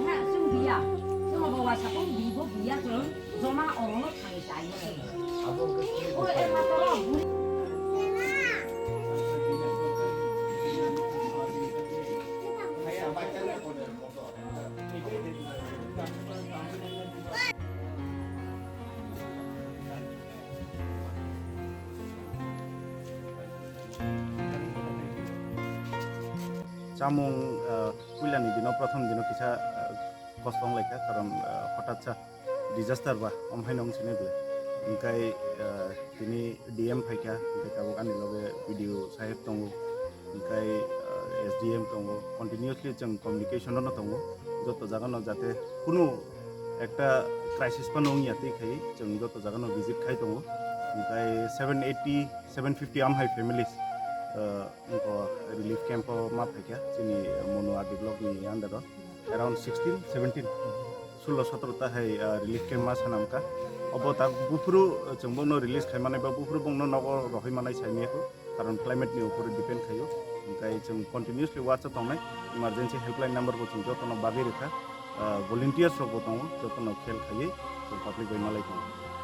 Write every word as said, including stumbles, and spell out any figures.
Nah, sung biya. Sung bawa sapung bibo biya sung. Joma orono thang jai. O ekmatro buri. Chamung, ah, puilani dino, prothom dino kisa, ah, kosto wnglaikha, karon, ah, hotat sa disaster ba, omhaino wng sinai bwle. Hingkai, ah, tini D M phaikha, hingkai tabuk ani loge B D O saheb tongo, hingkai, ah, S D M tongo. Continuously chwng communication-o no tongo, joto jagano jate kunu ekta crisis phano wngya tei khai chwng joto jagano visit khai tongo. Hingkai seven eighty, seven fifty amhai families, ah, wngkha relief camp-o ma phaikha chini Monu R D block-ni under-o. Around sixteen, seventeen, sullo sotoro ta hai, ah, relief camp ma sanamkha. Obo tak buphuru, ah, chwng bono release khai manai ba buphuru bongno nogo rohoi manai saimaya kho. Karon climate ni upore depend khaio. Hingkai chwng continuously watch o tongnai. Emergency helpline number bo chwng jotono bagwi rwkha. Ah, volunteers rok bo tongo, jotono khel khaiwi chwng public bai malai tongo.